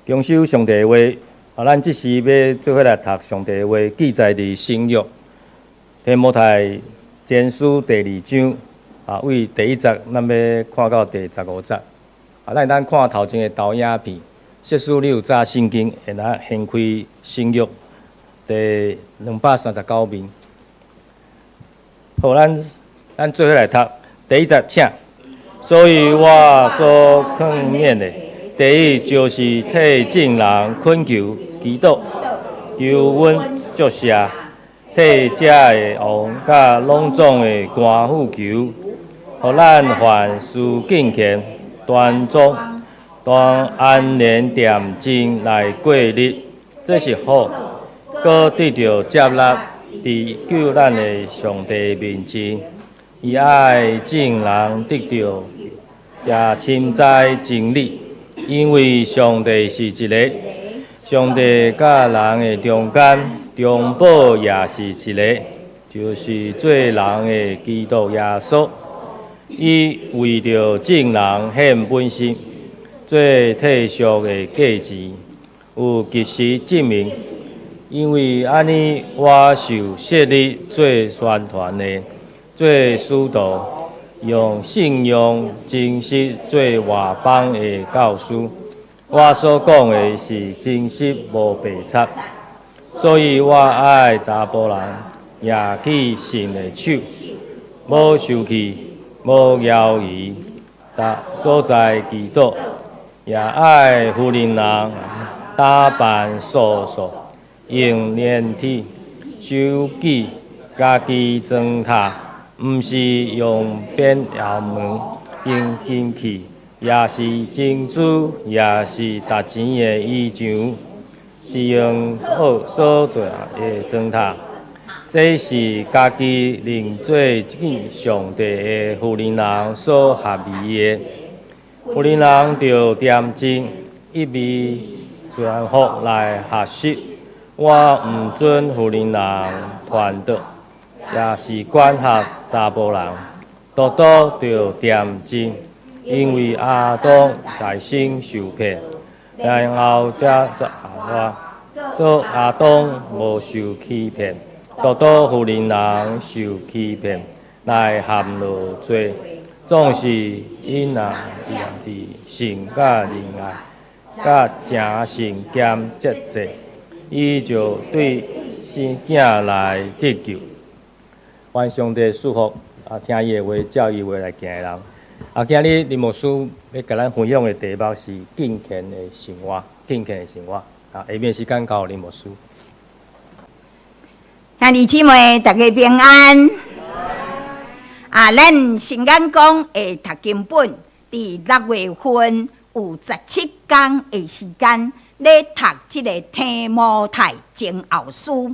恭守上帝的話，啊，咱這時欲做伙來讀上帝的話，記載佇新約提摩太前書第二章，啊，對第一節，咱欲看到第15節。啊，咱會當看頭前的投影片，設使你有紮聖經，會當掀開新約第239面。好，咱做伙來讀第一節，請。所以我所勸勉的，第一就是替眾人懇求、祈禱、求問、祝謝，替這的王佮攏總的官府求，予咱凡事敬虔、端莊，當安然恬靜來過日，這是好，閣得著接納，佇救咱的上帝面前。伊愛眾人得著，也深知真理，因為上帝是一个，上帝佮人的中間中保也是一个，就是做人的基督耶穌。伊為著眾人獻本身，做替贖的價錢，有及時證明。因為按呢，我受設立做宣傳的，做使徒，用信仰真實做外邦的教師。我所講的是真實無白插，所以我愛查埔人攑起信的手，無受氣，無猶豫，逐所在祈禱，也愛婦人人打扮素素，用連體守己，家己妝頭，毋是用編餚毛，用金器，抑是珍珠，抑是值錢的衣裳，是用好所做的妝頭。這是家己認做敬上帝的婦人人所合宜的。婦人人著恬靜，一味順服來學習。我毋准婦人人傳道，抑是管轄查埔人，獨獨著恬靜，因為亞當在先受騙，然後才夏娃，倒亞當無受欺騙，獨獨婦人人受欺騙，來陷落罪，總是𪜶若念佇性佮仁愛，佮誠信兼節制，伊就對生囝來得救。願上帝賜福啊！聽伊的話，照伊話來行的人。啊，今日林牧師欲共咱分享的題目是敬虔的生活，敬虔的生活。啊，下面時間交予林牧師。兄弟姊妹，大家平安。啊，咱聖經講會讀經本，佇6月份有17工的時間咧讀這个提摩太前後書。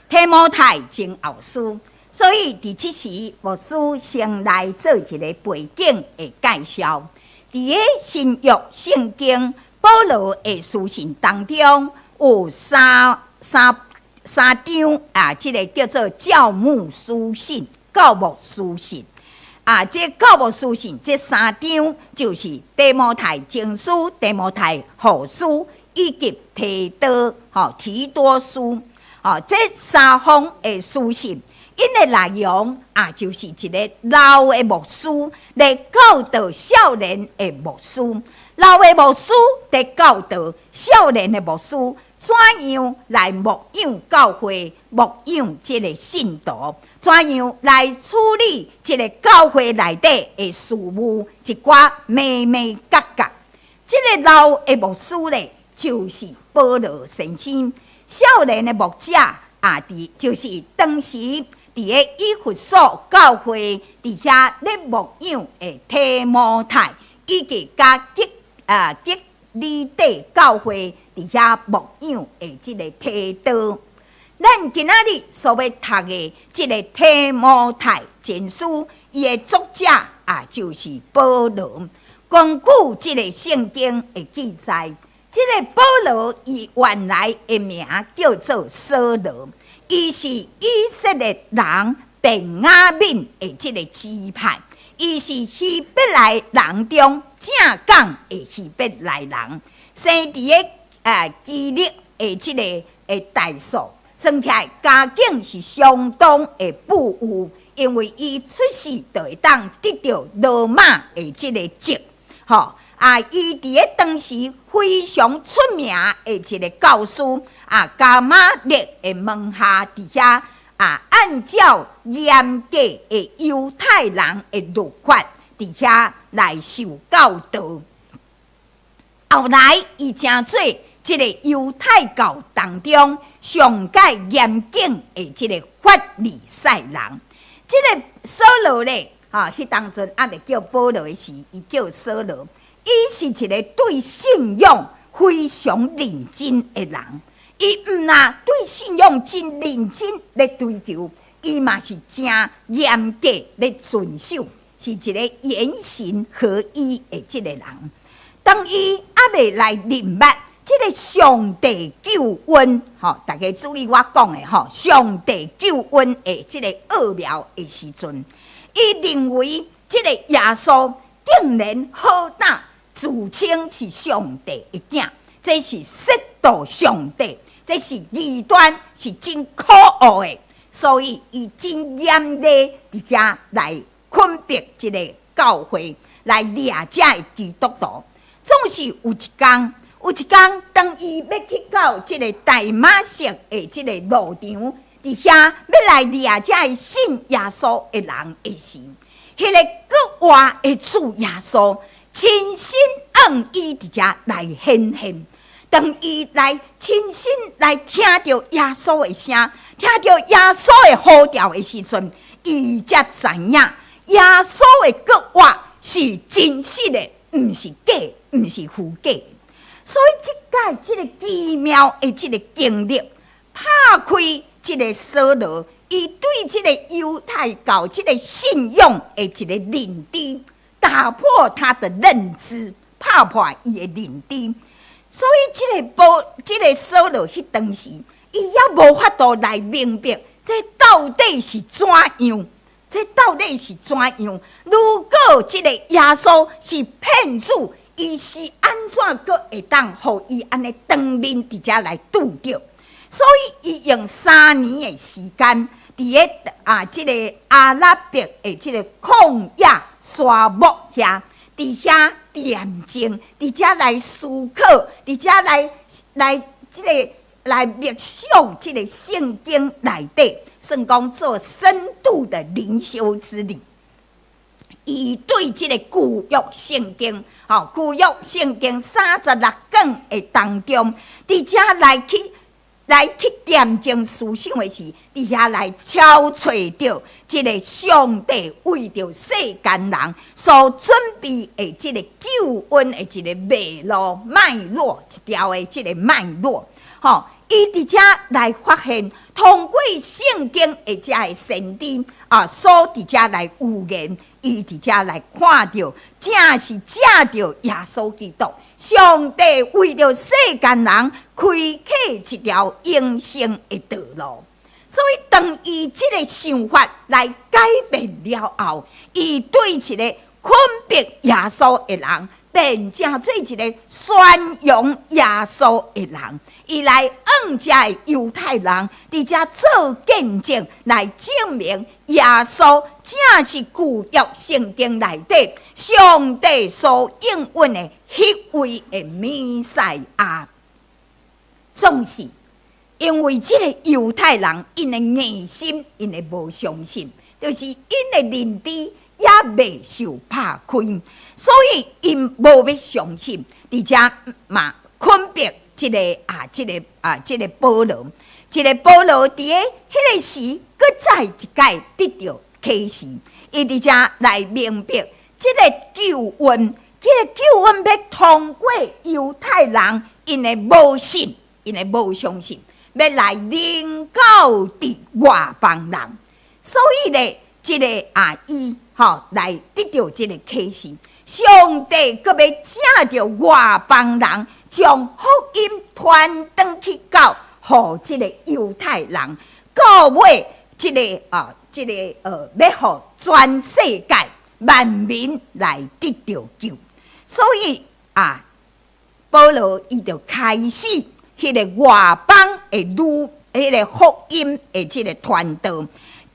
提摩太前後書，所以佇這時牧師先來做一个背景的介紹。佇个新約聖經保羅的書信當中，有三張啊，這个叫做教牧書信、教牧書信。啊，這教牧書信這三張就是提摩太前書、提摩太後書以及提多吼提多書。吼，這三封的書信，𪜶的內容啊，就是一个老的牧師來教導少年的牧師，老的牧師佇教導少年的牧師，怎樣來牧養教會、牧養這个信徒，怎樣來處理這个教會內底的事務，一寡眉眉角角。這个老的牧師咧，就是保羅先生；少年的牧者啊，佇就是當時佇个以弗所教會佇遐咧牧養的提摩太，以及佮革哩底教會佇遐牧養的這个提多。咱今仔日所欲讀的這个提摩太前書，伊的作者啊就是保羅。根據這个聖經的記載，這个保羅伊原來的名叫做掃羅，伊是以色列人便雅憫的這个支派，伊是希伯來人中正港的希伯來人，生佇个基列的這个的大數，算起來家境是相當的富裕，因為伊出世就會當得著羅馬的這个籍，吼啊！伊佇咧當時非常出名的一个教師啊，迦瑪列的門下佇遐啊，按照嚴格的猶太人的律法佇遐來受教導。後來，伊成做這个猶太教當中上蓋嚴謹的這个法利賽人。這个掃羅咧，吼，彼當陣猶未叫保羅的時，伊叫掃羅。伊是一个對信仰非常認真的人。伊毋但對信仰真認真咧追求，伊嘛是誠嚴格咧遵守，是一个言行合一的這个人。當伊猶未來認捌這个上帝救恩，吼，大家注意我講的吼，上帝救恩的這个奧妙的時陣，伊認為這个耶穌竟然好膽自稱是上帝的囝，這是褻瀆上帝，這是異端，是真可惡的，所以伊真嚴厲佇遮來捆迫這个教會，來掠遮的基督徒。總是有一工，有一工，當伊欲去到這个大馬色的這个路場，佇遐欲來掠遮的信耶穌的人的時，彼个復活的主耶穌親身向伊佇遮來顯現。當伊來親身來聽著耶穌的聲，聽著耶穌的呼召的時陣，伊才知影耶穌的復活是真實的，毋是假，毋是虛假。所以這擺這个奇妙的這个經歷，拍開這个掃羅，伊對這个猶太教這个信仰的一个認知，打破他的認知，拍破伊的認知。所以這个保，這个掃羅彼當時，伊猶無法度來明白，這到底是怎樣？這到底是怎樣？如果這个耶穌是騙子，伊是按怎閣會當予伊按呢當面佇遮來拄著？所以伊用3年的時間，佇咧啊，這个阿拉伯的這个曠野沙漠遐，佇遐恬靜，佇遮來思考，佇遮來來這个來默想這个聖經內底，算講做深度的靈修之旅。伊對這个舊約聖經，吼，舊約聖經36卷的當中，佇遮來去來去恬靜思想的時，佇遐來敲揣著這个上帝為著世間人所準備的這个救恩的一個脈絡脈絡，一條的這个脈絡，吼，伊佇遮來發現，通過聖經的遮的先知啊，所佇遮來預言，伊佇遮來看著，正是藉著耶穌基督，上帝為著世間人開啟一條永生的道路。所以，當伊這个想法來改變了後，伊對一个捆綁耶穌的人，變成做一个宣揚耶穌的人。伊來向遮的猶太人，佇遮做見證，來證明耶穌正是舊約聖經內底上帝所應允的彼位的彌賽亞。總是因為這个猶太人𪜶的硬心，𪜶的無相信，就是𪜶的認知猶未受拍開，所以𪜶無欲相信，佇遮嘛捆綁這个啊，這个啊，這个保羅，這个保羅佇咧彼个時，閣再一擺得著啟示，伊佇遮來明白這个救恩，這个救恩欲通過猶太人𪜶的無信，𪜶的無相信，欲來臨到佇外邦人，所以咧，這个啊，伊吼來得著這个啟示，上帝閣欲藉著外邦人，將福音傳轉去到予這个猶太人，到尾這个啊，這个欲予全世界萬民來得著救。所以啊，保羅伊就開始彼个外邦的女，彼个福音的這个傳道，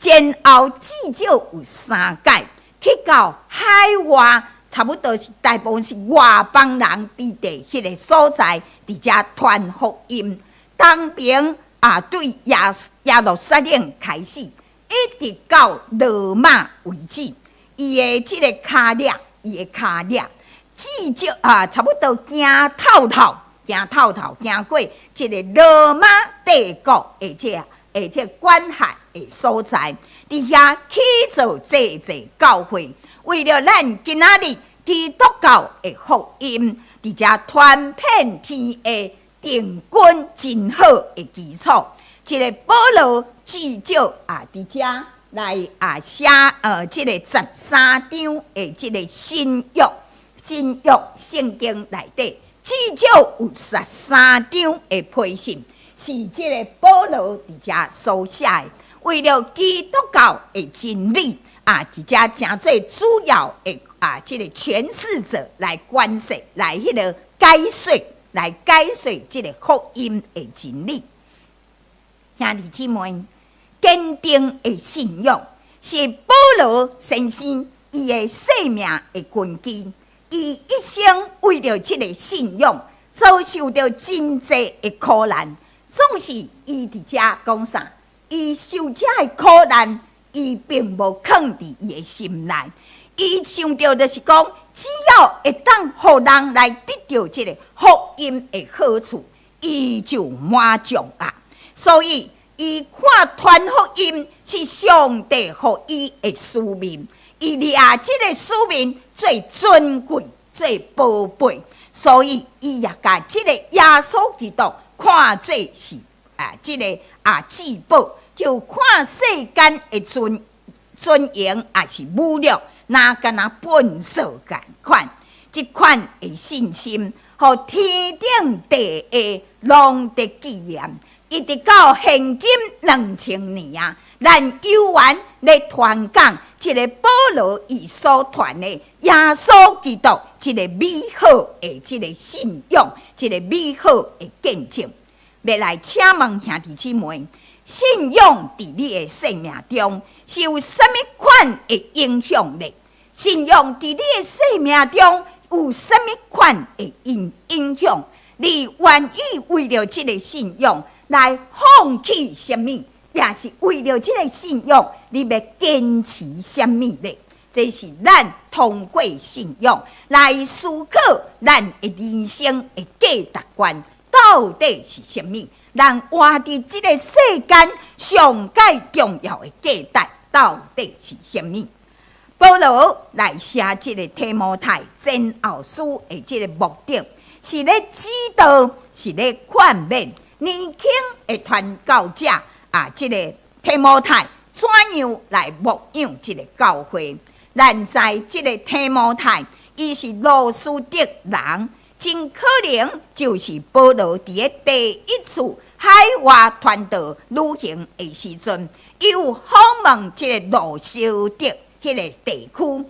前後至少有三擺去到海外，差不多是大部分是外邦人佇佇彼个所在，佇遮傳福音。東邊啊，對耶路撒冷開始，一直到羅馬為止，伊的這个跤跡，伊的跤跡，至少啊，差不多行透透，行透透，行過這个羅馬帝國的這管轄的所在，佇遐起造濟濟教會，為著咱今仔日基督教的福音，佇遮傳遍天下，定根真好的基礎。這个保羅至少啊，佇遮來啊寫這个13章的這个新約聖經內底，至少有十三張的批信，是這个保羅佇遮所寫的，為著基督教的真理啊，佇遮成做主要的啊，這个詮釋者來關說，來彼个解說，來解說這个福音的真理。兄弟姊妹，堅定的信仰是保羅先生伊的生命的根基。伊一生為著這个信仰，遭受著真濟的苦難。總是伊佇遮講啥？伊受這个苦難，伊並無囥佇伊的心內。伊想著就是講，只要會當予人來得著這个福音的好處，伊就滿足啊。所以，伊看傳福音是上帝予伊的使命，伊掠這个使命做尊貴、做寶貝，所以伊也共這个耶穌基督看做是啊，這个啊至寶，就看世間的尊榮抑是侮辱，若敢若糞掃仝款，這款的信心，予天頂地下攏得紀念。一直到現今2000年啊，咱猶原咧傳講這个保羅伊所傳的耶穌基督，這个美好的這个信仰，這个美好的見證。欲來請問兄弟姊妹，信仰佇你的生命中是有啥物款的影響力？信仰佇你的生命中有啥物款的影響？你願意為著這个信仰來放棄啥物？抑是為著這个信仰，你欲堅持啥物呢？這是咱通過信仰來思考咱的人生的價值觀到底是啥物？咱活佇這个世間上蓋重要的價值到底是啥物？保羅來寫這个提摩太前後書的這个目的，是咧指導，是咧勸勉年輕的傳教者啊，這个提摩太怎樣來牧養這个教會？咱知這个提摩太，伊是路司得人，真可能就是保羅佇咧第一次海外傳道旅行的時陣，伊有訪問這个路司得彼个地區，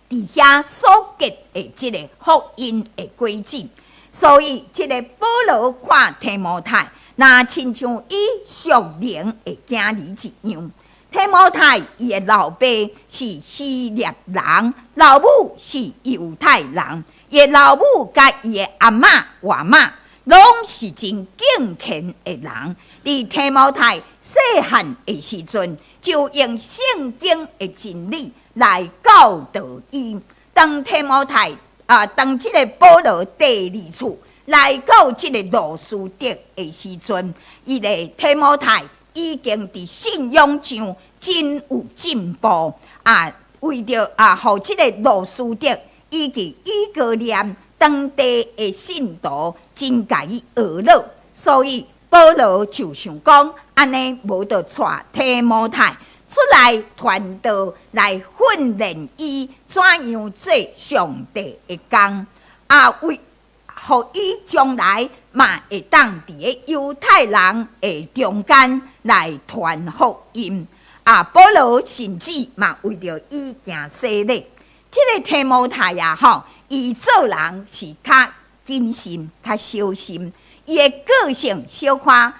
佇遐所結的這个福音的果子。所以，這个保羅看提摩太，若親像伊屬靈的囝兒一樣。提摩太伊的老爸是希臘人，老母是猶太人。伊的老母佮伊的阿嬤、外嬤，攏是真敬虔的人。佇提摩太細漢的時陣，就用聖經的真理來教導伊。當提摩太啊，當這个保羅第二次來到這个路司得的時陣，伊个提摩太已經佇信仰上真有進步啊！為著啊，予這个路司得以及以哥念當地的信徒真共伊呵咾，所以保羅就想講，按呢無就帶提摩太出來傳道，來訓練伊怎樣做上帝的工，啊，為予伊將來嘛會當佇个猶太人的中間來傳福音。啊，保羅甚至嘛為著伊行洗禮。這个提摩太啊，吼，伊做人是較謹慎、較小心，伊的個性小可啊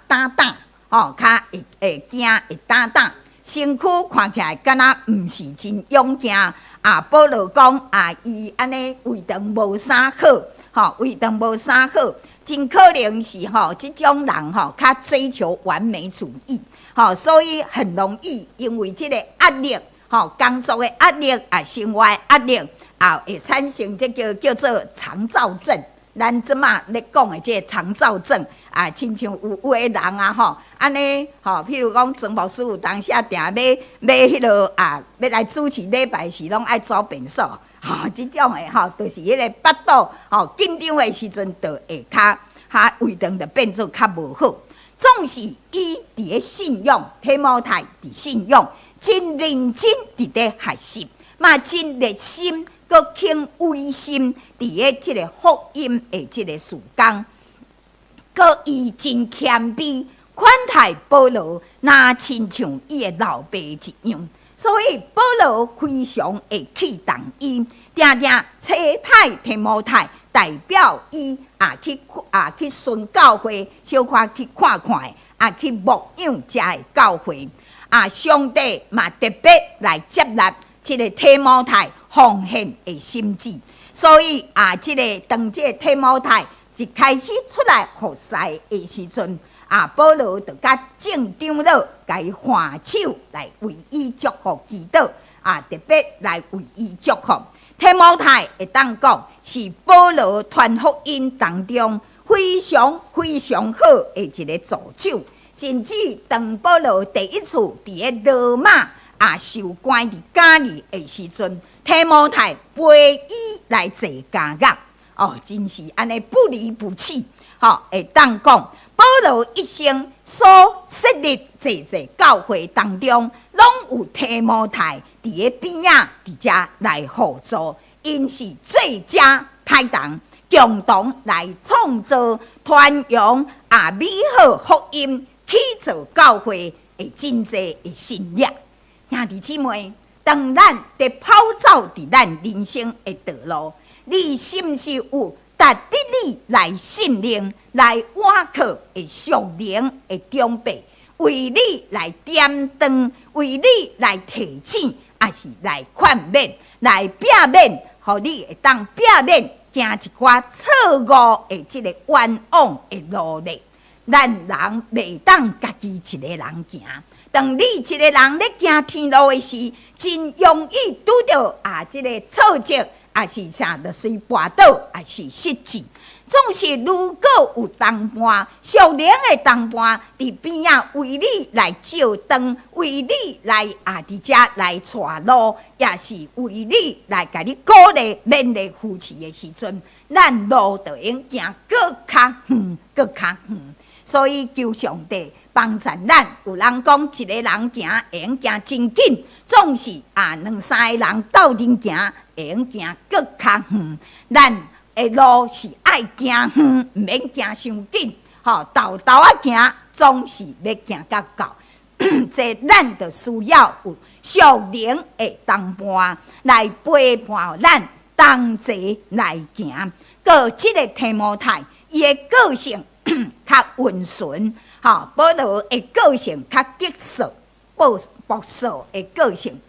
膽膽，吼，較會會驚會膽膽，身軀看起來敢若毋是真勇健。啊，保羅講啊，伊按呢胃腸無啥好，吼，胃腸無啥好，真可能是吼，這種人吼較追求完美主義，吼，所以很容易因為這個壓力，吼，工作的壓力啊，生活的壓力啊，會產生這個叫做腸躁症。咱這馬咧講的這個腸躁症啊，親像有有的人啊吼，按呢吼，譬如講曾牧師有當時定欲欲彼落啊，欲來主持禮拜時，攏愛走便所，吼，這種的吼，就是彼个腹肚吼緊張的時陣，就會較較胃腸就變做較無好。總是伊佇咧信仰，提摩太佇信仰，真認真佇咧學習，嘛真熱心。閣肯委身佇咧這个福音的這个事工，閣伊真謙卑款待保羅，若親像伊的老爸一樣，所以保羅非常會器重伊，定定差派提摩太代表伊啊去啊去巡教會，小可去看看啊去牧養遮的教會啊，上帝嘛特別來接納這个提摩太奉獻的心志，所以啊，這个當這个提摩太一開始出來服侍的時陣，啊，保羅就佮眾長老共伊挽手來為伊祝福祈禱，啊，特別來為伊祝福。提摩太會當講是保羅傳福音當中非常非常好的一个助手，甚至當保羅第一次佇咧羅馬啊受關佇監獄的時陣，提摩太陪伊來坐監獄，哦，真是按呢不離不棄，吼，會當講保羅一生所設立濟濟教會當中，攏有提摩太佇咧邊仔佇遮來輔助，𪜶是最佳拍檔，共同來創造傳揚啊美好福音，起造教會的真濟的心力。兄弟姊妹，當咱佇跑走佇咱人生的道路，你是毋是有值得你來信任、來倚靠的屬靈的長輩，為你來點燈，為你來提醒，抑是來勸勉、來避免，予你會當避免行一寡錯誤的這个冤枉的路咧？咱人袂當家己一个人行。當你一个人咧行天路的時，真容易拄著啊，這个挫折，抑是啥，就隨跋倒，抑是失志。總是如果有同伴，屬靈的同伴佇邊仔為你來照燈，為你來啊佇遮來帶路，也是為你來共你鼓勵、勉勵、扶持的時陣，咱路就會用行閣較遠、閣較遠。所以求上帝幫助咱。有人講一个人行會用行真緊，總是啊兩三个人鬥陣行會用行閣較遠。咱的路是愛行遠，毋免行傷緊，吼，沓沓仔行，總是欲行甲到。這咱就需要有屬靈的同伴來陪伴咱同齊來行。閣這个提摩太，伊的個性較溫順，吼，保羅的個性較激素、暴暴躁的個性，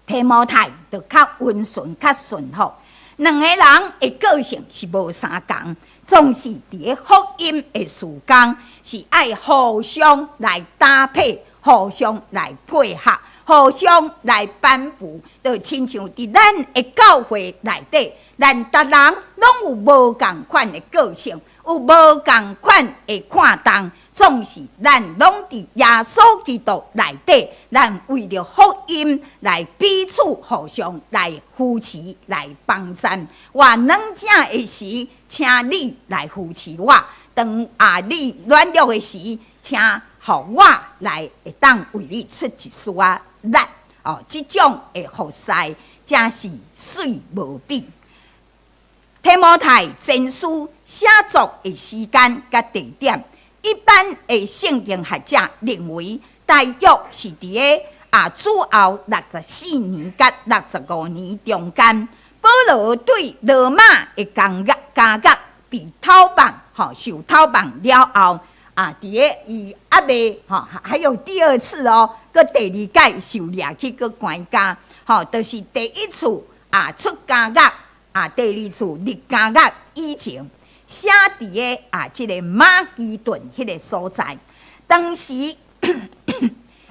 提摩太就較溫順、較順服。兩个人的個性是無相仝，總是佇咧福音的事工是愛互相來搭配、互相來配合、互相來幫扶，就親像佇咱的教會內底，咱逐人攏有無仝款的個性，有無仝款的看重，總是咱攏佇耶穌基督內底，咱為著福音來彼此互相來扶持、來幫贊。我軟正的時，請你來扶持我；當啊你軟弱的時，請予我來會當為你出一絲仔力。哦，這種的服侍真是媠無比。提摩太前書寫作的時間佮地點，一般的聖經學者認為，大約是佇咧啊主後64年佮65年中間。保羅對羅馬的監獄監獄被偷放，吼，受偷放了後，啊，佇咧伊猶未吼，還有第二次哦，閣第二擺受掠去閣關監，吼，就是第一次啊出監獄，啊，第二次入監獄以前，寫佇咧啊這个馬其頓彼个所在。當時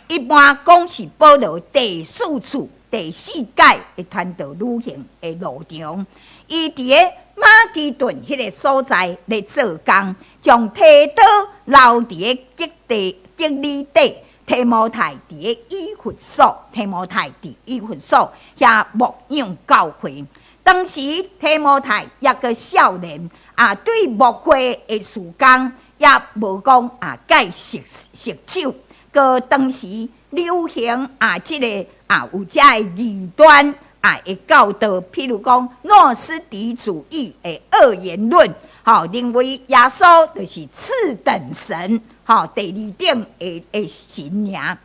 一般講是保羅第四次、第四擺的傳道旅行的路程。伊佇咧馬其頓彼个所在咧做工，將提多留佇咧革地革哩底，提摩太佇咧以弗所，提摩太佇以弗所遐牧養教會。當時提摩太猶閣少年，啊，對牧會的事工也無講啊，蓋熟熟手。閣當時流行啊，這个啊有遮个異端啊的教導，譬如講諾斯底主義的二元論，吼，認為耶穌就是次等神，吼，第二等的的神爾。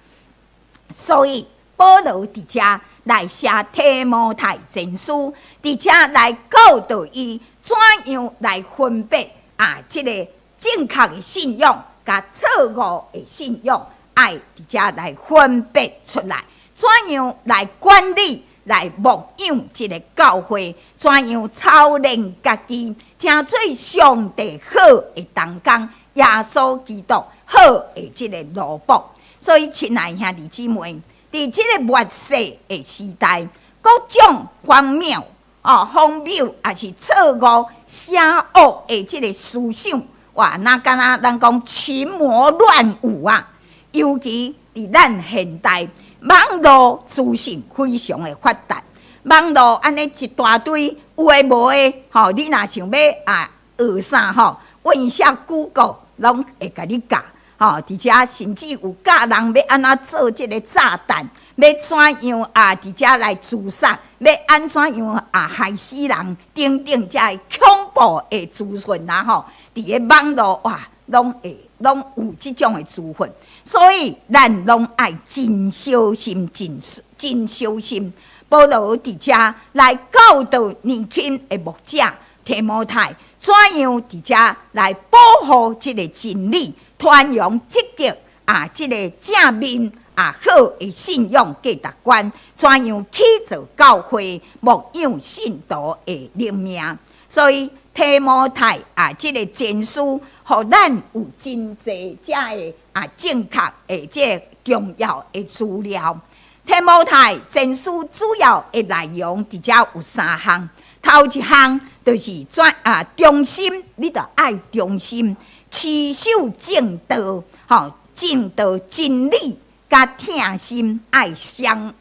所以保羅佇遮來寫提摩太前書，佇遮來教導伊怎樣來分別啊，這个正確的信仰佮錯誤的信仰，愛佇遮來分別出來，怎樣來管理、來牧養這个教會，怎樣操練家己，成做上帝好的同工，耶穌基督好的這个奴僕。所以，親愛兄弟姊妹，佇這个末世的時代，各種荒謬、哦荒謬，抑是錯誤、邪惡的這个思想，哇，若敢若咱講群魔亂舞啊！尤其佇咱現代，網路資訊非常的發達，網路按呢一大堆有的無的，吼，你若想欲啊學啥吼，問一下 Google，攏會共你教，吼，而且甚至有教人欲按怎做這个炸彈，欲怎樣啊，佇遮來自殺，欲按怎樣啊害死人等等，遮个恐怖的資訊啊吼，佇咧網路哇，攏會攏有這種的資訊。所以，咱攏愛真小心，真真小心。保羅佇遮來教導年輕的牧者提摩太，怎樣佇遮來保護這个真理，傳揚積極啊，這个正面啊好的信仰價值觀，怎樣去做教會牧養信徒的靈命。所以提摩太啊，這个前書，予咱有真濟遮个啊正確的這个重要的資料。提摩太前書主要的內容佇遮有三項，頭一項就是怎啊忠心，你著愛忠心，持守正道，吼，正道真理佮疼心愛相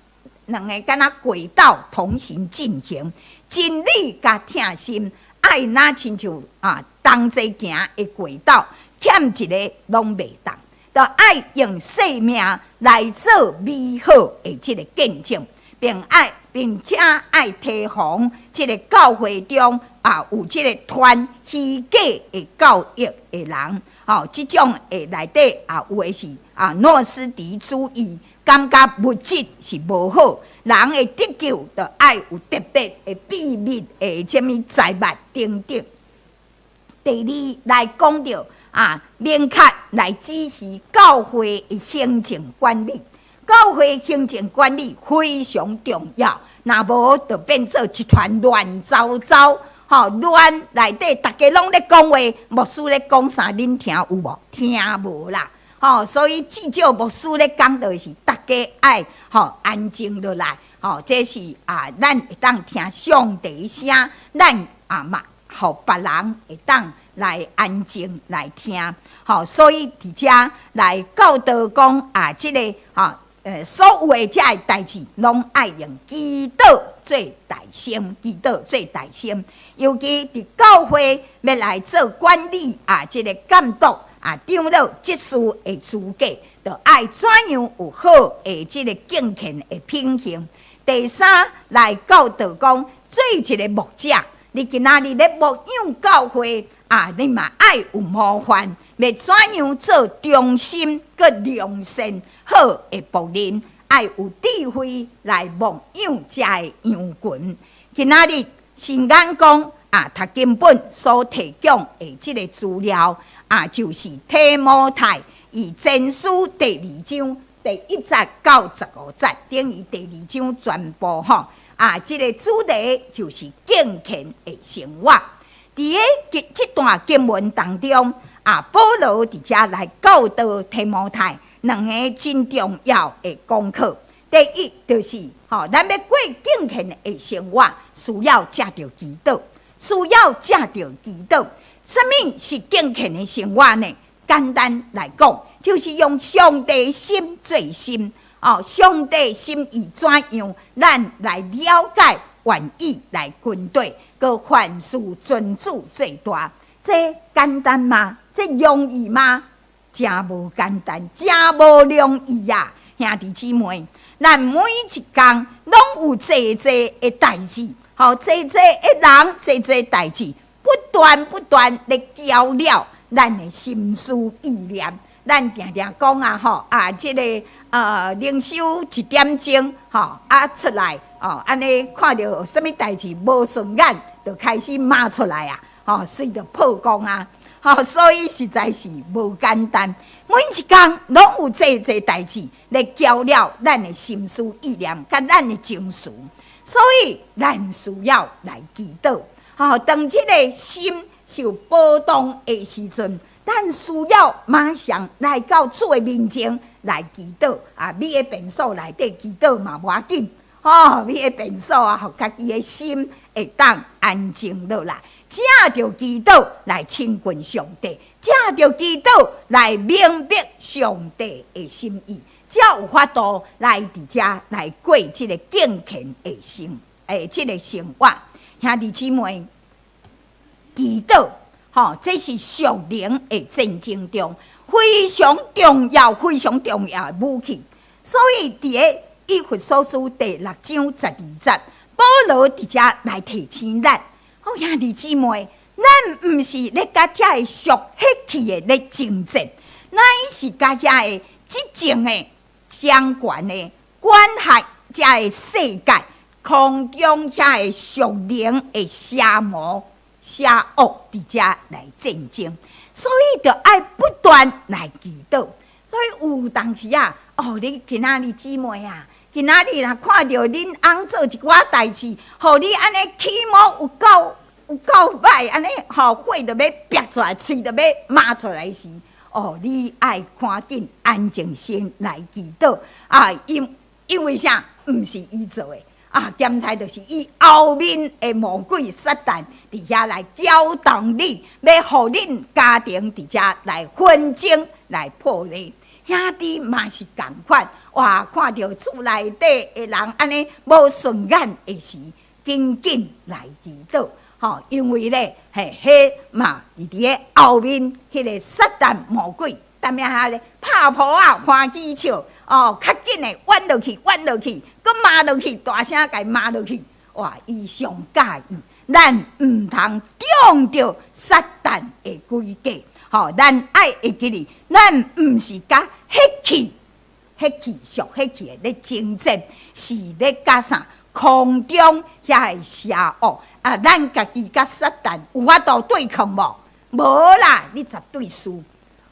兩个敢若軌道同行進行，真理佮疼心愛若親像啊同齊行的軌道，欠一个攏袂當。著愛用生命來做美好的這个見證，並愛並且愛提防這个教會中啊有這个傳虛假的教育的人，吼，這種的內底啊有的是啊諾斯底主義，感覺物質是無好，人的得救著愛有特別的秘密的啥物財物等等。第二來講著啊，明確來指示教會的行政管理，教會行政管理非常重要，若無就變做一團亂糟糟，吼，亂內底逐家攏咧講話，牧師咧講啥，恁聽有無？聽無啦，吼，所以至少牧師咧講的是逐家愛吼安靜落來，吼，這是啊，咱會當聽上帝聲，咱啊嘛，予別人會當來安靜來聽，吼，所以佇遮來教導講啊，這个吼，所有的遮个代誌，攏愛用祈禱做代先，祈禱做代先。尤其佇教會欲來做管理啊，這个監督啊，長老執事的資格，著愛怎樣有好的這个敬虔的品行。第三來教導講，做一个牧者，你今仔日咧牧養教會啊，你嘛愛有模範，欲怎樣做忠心閣良善好的僕人，愛有智慧來牧養遮个羊群。今仔日新眼光啊，讀經本所提供的這个資料啊，就是提摩太以前書第二章第一節到十五節，等於第二章全部吼啊，這个主題就是敬虔的生活。佇个這段經文當中啊，保羅佇遮來教導提摩太兩个真重要的功課。第一就是吼，咱欲過敬虔的生活，需要藉著祈禱，需要藉著祈禱。啥物是敬虔的生活呢？簡單來講，就是用上帝心做心，哦，上帝心意怎樣，咱來了解，願意來跟綴，閣凡事尊主做大。這簡單嗎？這容易嗎？誠無簡單，誠無容易啊！兄弟姊妹，咱每一工攏有濟濟的代誌，吼，濟濟的人，濟濟代誌，不斷不斷咧攪擾咱的心思意念。咱定定講啊，吼啊，這个靈修一點鐘，吼啊出來，哦，按呢看著啥物代誌無順眼，就開始罵出來啊，吼，隨著破功啊，吼，所以實在是無簡單。每一工攏有濟濟代誌來攪擾咱的心思意念，佮咱的情緒，所以咱需要來祈禱。吼，當這个心受波動的時陣，咱需要馬上來到主的面前來祈禱啊！你佇便所內底祈禱嘛無要緊，吼！你佇便所啊，予家己的心會當安靜落來，藉著祈禱來親近上帝，藉著祈禱來明白上帝的心意，才有法度來佇遮來過這个敬虔的生，欸，這个生活。兄弟姊妹，祈禱。吼，這是屬靈的戰爭中非常重要、非常重要的武器。所以，佇个以弗所書第六章十二節，保羅佇遮來提醒咱：哦，兄弟姊妹，咱毋是咧佮遮个屬血氣的咧爭戰，乃是佮遐個執政的、掌權的、管轄遮个世界空中遐个屬靈的邪魔。邪惡佇遮來戰爭，所以著愛不斷來祈禱。所以有當時啊，哦，你今仔日姊妹啊，今仔日若看著恁翁做一寡代誌，予你按呢起毛有夠有夠歹，按呢吼火著欲迸出來，喙著欲罵出來時，哦，你愛趕緊安靜心來祈禱啊！因為啥？毋是伊做的。啊，檢查就是伊後面的魔鬼撒旦佇遐來攪動你，欲予恁家庭佇遮來紛爭、來破裂。兄弟嘛是仝款，哇！看著厝內底的人按呢無順眼的時，緊緊來祈禱，吼，因為咧，嘿，彼嘛是佇咧後面彼个撒旦魔鬼，踮遐咧拍噗仔，歡喜笑。哦，較緊的彎落去，彎落去，閣罵落去，大聲共伊罵落去。哇！伊上佮意，咱毋通中著撒旦的詭計。吼，咱愛會記得，咱毋是佮血氣、血氣、屬血氣的咧爭戰，是咧佮啥空中遐个邪惡啊！咱家己佮撒旦有法度對抗無？無啦，你絕對輸。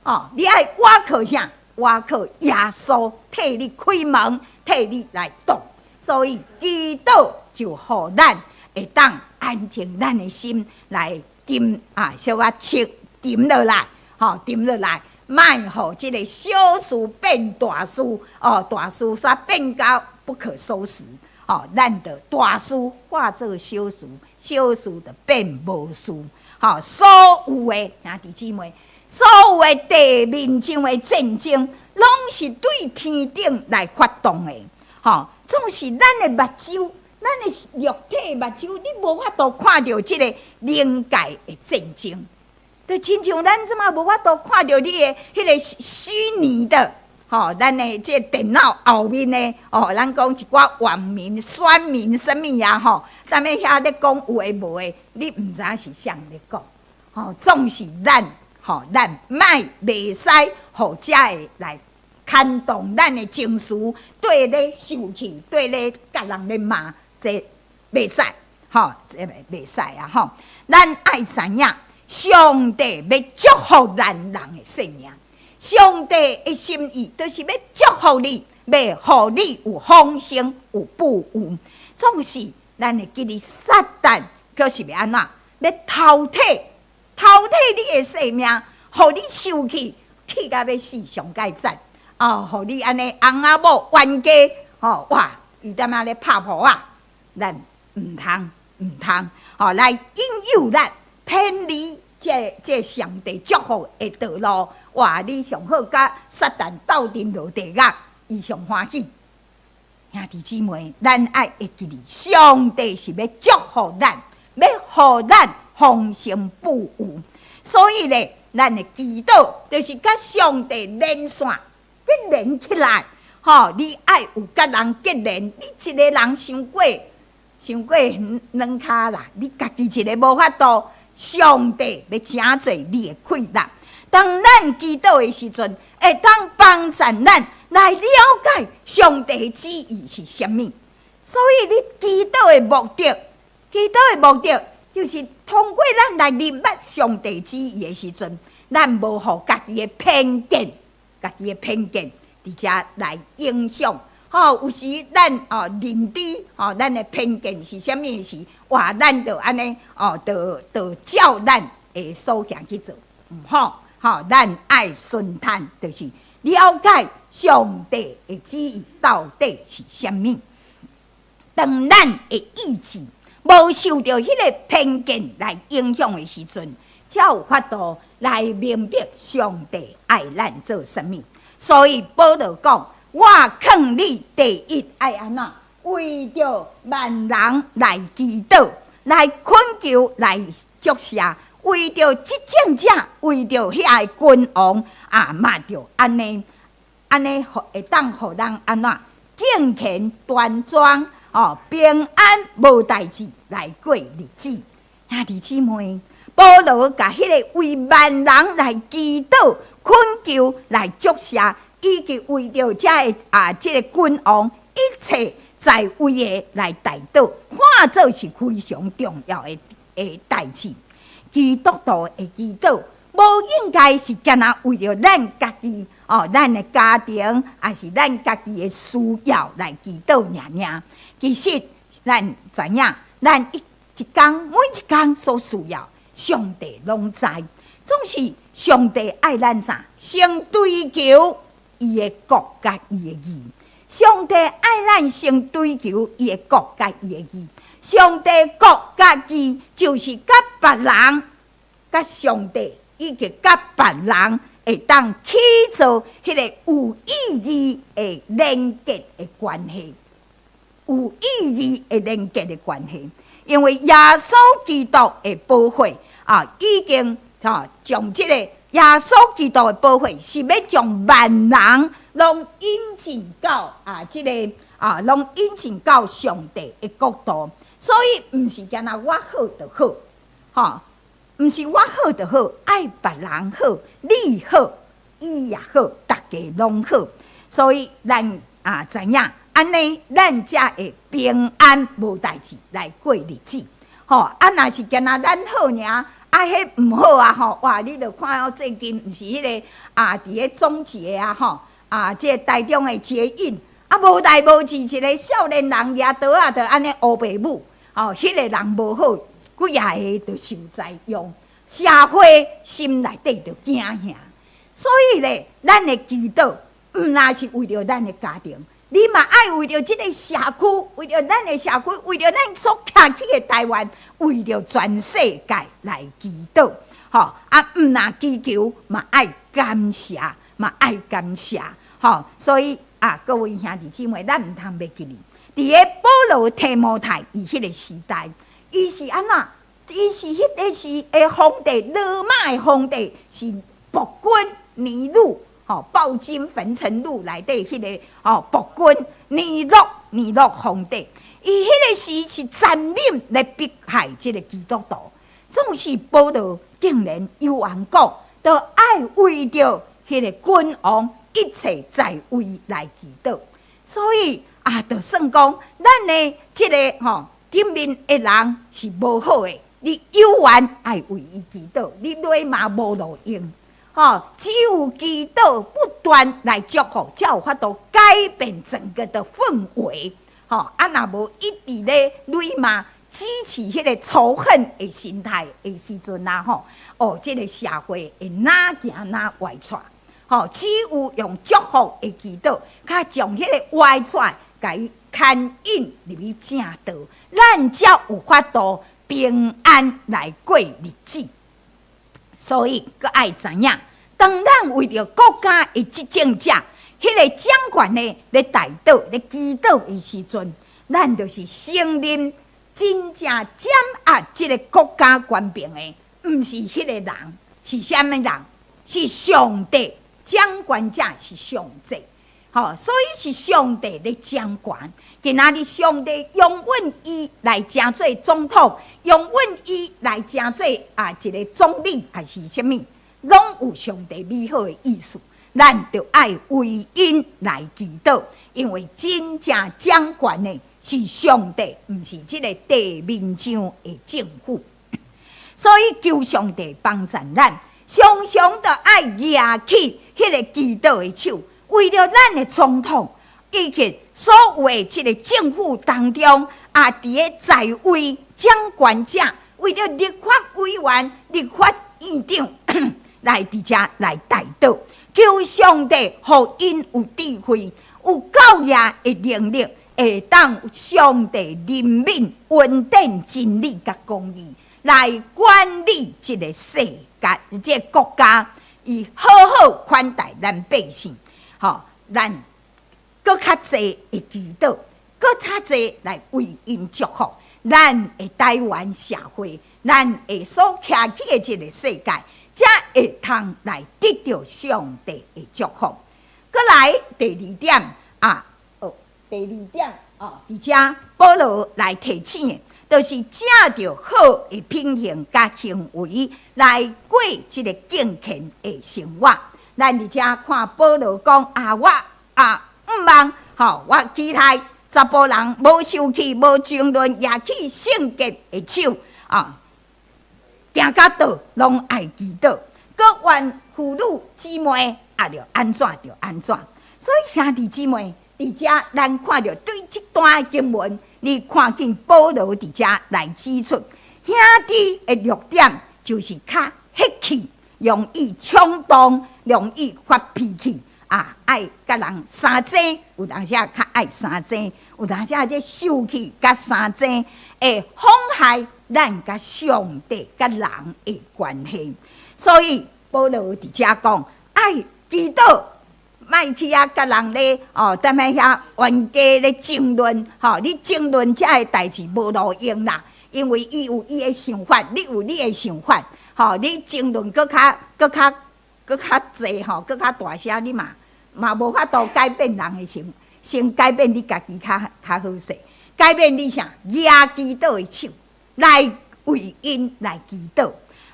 哦，你愛倚靠啥？倚靠耶穌替你開門，替你來擋，所以祈禱就予咱會當安靜咱的心來沉啊，小可沉沉落來，吼沉落來，莫予這个小事變大事，哦，大事煞變到不可收拾，哦，咱著大事化做小事，小事就變無事，吼，所有的兄弟姊妹。所有的地面上的戰爭，攏是對天頂來發動的，吼，總是咱的目睭，咱的肉體目睭，你無法度看著這個靈界的戰爭，就親像咱這馬無法度看著你的彼个虛擬的，吼，咱的這個電腦後面的，哦，咱講一寡網民、選民啥物啊，吼，啥物遐咧講有的無的，你毋知影是啥人咧講，吼，總是咱。吼，咱莫袂使予遮个來牽動咱的情緒，對咧受氣，對咧共人咧罵，這袂使。吼，這袂使啊吼！咱愛知影，上帝欲祝福咱人的生命，上帝的心意就是欲祝福你，欲予你有豐盛、有富有。總是咱會記得撒旦，閣是欲按怎？欲偷提、偷提你的性命，予你受氣，氣甲欲死上蓋慘哦！予你按呢翁仔某冤家，吼哇！伊踮遐咧拍噗仔，咱毋通毋通，吼來引誘咱偏離這上帝祝福的道路。哇！你上好佮撒旦鬥陣落地獄，伊上歡喜。兄弟姊妹，咱愛會記得，上帝是欲祝福咱，欲予咱豐盛富有。所以咧，咱的祈禱就是佮上帝連線結連起來。吼，你愛有佮人結連，你一个人傷過傷過軟跤啦，你家己一个無法度，上帝欲成做你的氣力。當咱祈禱的時陣，會當幫助咱來了解上帝的旨意是啥物。所以你祈禱的目的，祈禱的目的就是通過咱來認捌上帝旨意的時陣，咱無予家己的偏見，家己的偏見佇遮來影響。吼，有時咱哦認知吼，咱的偏見是啥物時，哇，咱就按呢哦，就照咱的所行去做，毋好，吼，咱愛順趁，就是了解上帝的旨意到底是啥物。當咱的意志無受著彼个偏見來影響的時陣，才有法度來明白上帝愛咱做啥物。所以保羅講：我勸你第一愛按怎？為著萬人來祈禱、來懇求、來祝謝，為著執政者、為著遐个君王啊，嘛著按呢，按呢，會當予人按怎敬虔端莊哦，平安無代誌來過日子。兄弟姊妹，保羅共彼个為萬人來祈禱、懇求、來祝謝，以及為著遮个啊，這个君王一切在位的來代禱，看做是非常重要的代誌。基督徒的祈禱，無應該是干焦為著咱家己哦，咱的家庭，抑是咱家己的需要來祈禱爾爾。其實咱知影，咱一工每一工所需要，上帝攏知。總是上帝愛咱啥？先追求伊的國佮伊的義。上帝愛咱先追求伊的國佮伊的義。上帝國佮義就是佮別人、佮上帝以及佮別人會當起做彼个有意義的連結的關係，有意義的連結的關係。因為耶穌基督的寶血啊，已經啊將這個耶穌基督的寶血是欲將萬人攏引進到啊這个啊攏引進到上帝的國度。所以毋是干焦我好就好，吼，毋是我好就好，愛別人好，你好，伊也好，逐家攏好。所以咱啊知影，按呢，咱才會平安無代誌來過日子。吼，啊，若是干焦咱好爾，啊，彼毋好啊，吼，哇！你著看哦，最近毋是彼个啊，佇咧總結啊，吼，啊，這个台中的捷運啊，無代無誌，一个少年人舉刀仔，就按呢烏白舞，吼，彼个人無好，幾仔个就受災殃，社會心內底就驚嚇。所以咧，咱的祈禱毋若是為著咱的家庭。你嘛愛為著這个社區，為著咱的社區，為著咱所徛起的台灣，為著全世界來祈禱，吼啊！毋若祈求，嘛愛感謝，嘛愛感謝，吼！所以啊，各位兄弟姊妹，咱毋通袂記得，佇个保羅提摩太伊彼个時代，伊是按怎？伊是彼个時的皇帝，羅馬的皇帝是暴君尼祿。吼，暴君焚城錄內底彼个吼暴君尼祿尼祿皇帝，伊彼个時是殘忍來迫害這个基督徒，總是保羅竟然有緣講，都愛為著彼个君王一切在位來祈禱，所以啊，就算講咱的這个吼頂面的人是無好的，你猶原愛為伊祈禱，你禮罵無路用，吼！只有祈禱不斷來祝福，才有法度改變整個的氛圍，吼！啊，若無一直咧禮罵，支持彼個仇恨的心態的時陣啊，吼！哦，這個社會會哪行哪歪跩，吼！只有用祝福的祈禱，較將彼個歪跩，共伊牽引入去正道，咱才有法度平安來過日子。所以，閣愛知影，當咱為著國家的執政者，彼個掌權的咧代禱、咧祈禱的時陣，咱就是承認真正掌握這個國家權柄的，毋是彼個人，是啥物人？是上帝，掌權者是上帝。吼，所以是上帝咧掌權。今仔日上帝容允伊來成做總統，容允伊來成做啊一個總理，還是啥物，攏有上帝美好的意思。咱著愛為𪜶來祈禱，因為真正掌權的是上帝，毋是這個地面上的政府。所以求上帝幫助咱，常常著愛舉起彼個祈禱的手。為著咱的總統以及所有的這個政府當中，啊，佇咧在位掌權者，為著立法委員、立法院長來佇遮來代禱，求上帝予𪜶有智慧、有教養的能力，會當上帝憐憫、恩典、真理佮公義來管理這個世界、這個國家，伊好好款待咱百姓。吼，咱閣較濟會祈禱，閣較濟來為𪜶祝福，咱的台灣社會，咱的所徛起的這個世界，才會通來得著上帝的祝福。閣來第二點啊，哦，第二點哦，佇遮保羅來提醒的，就是藉著好的品行佮行為來過這個敬虔的生活。咱佇遮看保羅講啊，我啊毋望吼，我期待查埔人無受氣、無爭論，舉起聖潔的手啊，行甲佗攏愛祈禱，閣願婦女姊妹啊，著按怎就按怎。所以兄弟姊妹，佇遮咱看著對這段經文，你看見保羅佇遮來指出，兄弟的弱點就是較血氣，容易衝動，容易發脾氣啊！愛佮人相爭，有當時較愛相爭，有當時這受氣佮相爭，會妨害咱佮上帝佮人的關係。所以保羅佇遮講，愛祈禱，莫去遐佮人咧哦，踮咧遐冤家咧爭論，吼！你爭論這个代誌無路用啦，因為伊有伊的想法，你有你的想法，吼！你爭論閣較閣較閣較濟吼，閣較大聲，你嘛嘛無法度改變人的心，先改變你家己較較好勢。改變你啥？舉祈禱的手來為𪜶來祈禱。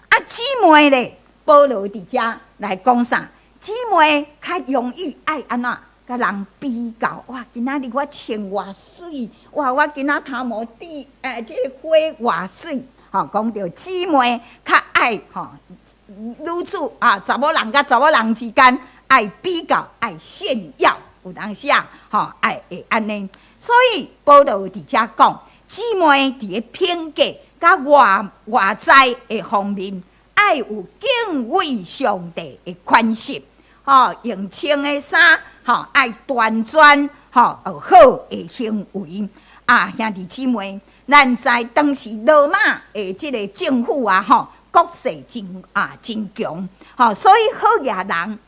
啊，姊妹咧，保羅佇遮來講啥？姊妹較容易愛按怎？佮人比較，哇！今仔日我穿偌媠，哇！我今仔頭毛戴，這個花偌媠，吼，講著姊妹較愛吼，女子啊，查某人佮查某人之間愛比較，愛炫耀，有當時啊，吼，愛會按呢。所以保羅佇遮講，姊妹佇个品格佮外外在的方面，愛有敬畏上帝的款式，吼，用穿的衫，吼，愛端莊，吼，有好的行為。啊，兄弟姊妹，咱知當時羅馬的這個政府啊，吼，國勢真啊真強，吼，所以好額人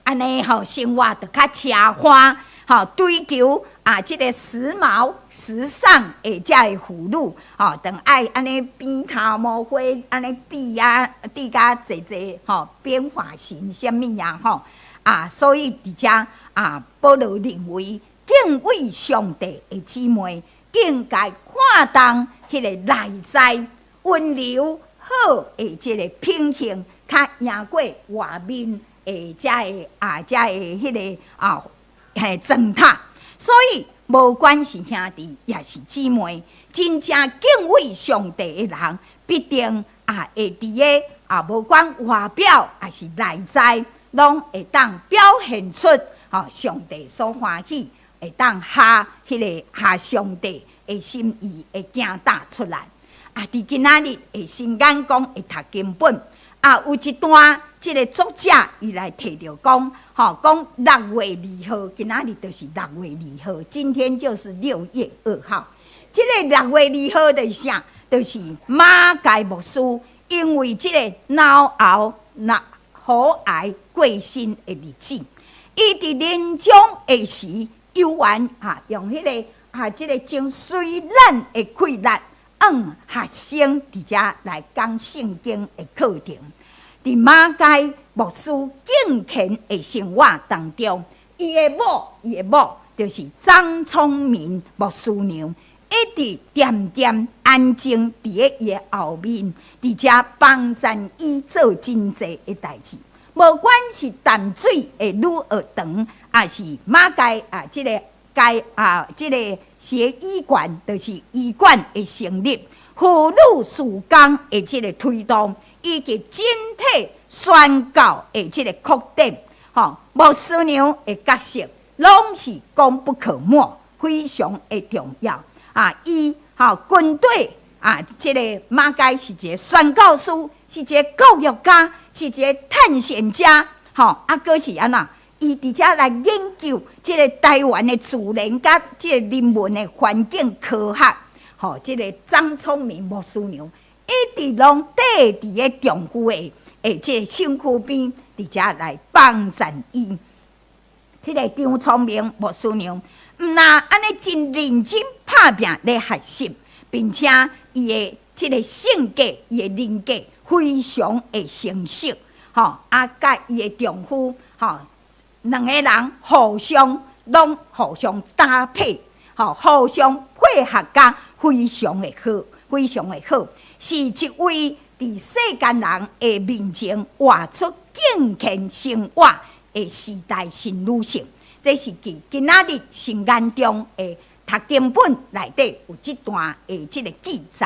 按呢吼，生活就較奢華，吼，追求啊這個時髦時尚的這个婦女，吼，當愛按呢編頭毛花，按呢戴啊戴甲濟濟，吼，編髮型啥物啊，吼，啊，所以佇遮啊，保羅認為敬畏上帝的姊妹應該看重彼個內在溫柔好的這個品行，較贏過外面的這个啊，這个彼個啊嘿妝塔。所以，無管是兄弟抑是姊妹，真正敬畏上帝的人，必定啊會佇个啊，無管外表抑是內在，攏會當表現出吼上帝所歡喜，會當合彼个合上帝的心意會行踏出來。啊，佇今仔日的新眼光的讀經本，啊，有一段這个作者伊來提著講，吼，講六月二號，今仔日就是六月二號，今天就是六月二號。這个六月二號就是啥？就是馬偕牧師因為這个腦喉腦喉癌過身的日子。伊佇臨終的時，猶原啊用彼个啊這个真隨懶的氣力，向學生佇遮來講聖經的課程。佇馬偕牧師敬虔的生活當中，伊的某就是張聰明牧師娘，一直恬恬安靜佇咧伊的後面，佇遮幫贊伊做真濟的代誌。無管是淡水的女學堂，抑是馬偕啊，這个該啊，這个協醫館，就是醫館的成立，婦女事工的這个推動，以及整體宣教的這个擴展，吼，牧師娘的角色，攏是功不可沒，非常的重要。啊，伊吼軍隊啊，這个馬偕是一个宣教師，是一个教育家，是一个探險家，吼，啊，閣是按怎？伊佇遮來研究這个台灣的自然佮這个人文的環境科學，吼，這个張聰明牧師娘一直攏綴佇咧丈夫的的這个身軀邊，佇遮來幫贊伊。這个張聰明牧師娘，毋若按呢真認真拍拚咧學習，並且伊的這个性格、伊的人格非常的成熟，吼，啊，佮伊的丈夫，吼，兩个人互相攏互相搭配，吼，互相配合甲非常的好，非常的好，是一位佇世間人的面前活出敬虔生活的時代新女性。這是佇今仔日聖言中的讀經本內底有這段的這个記載。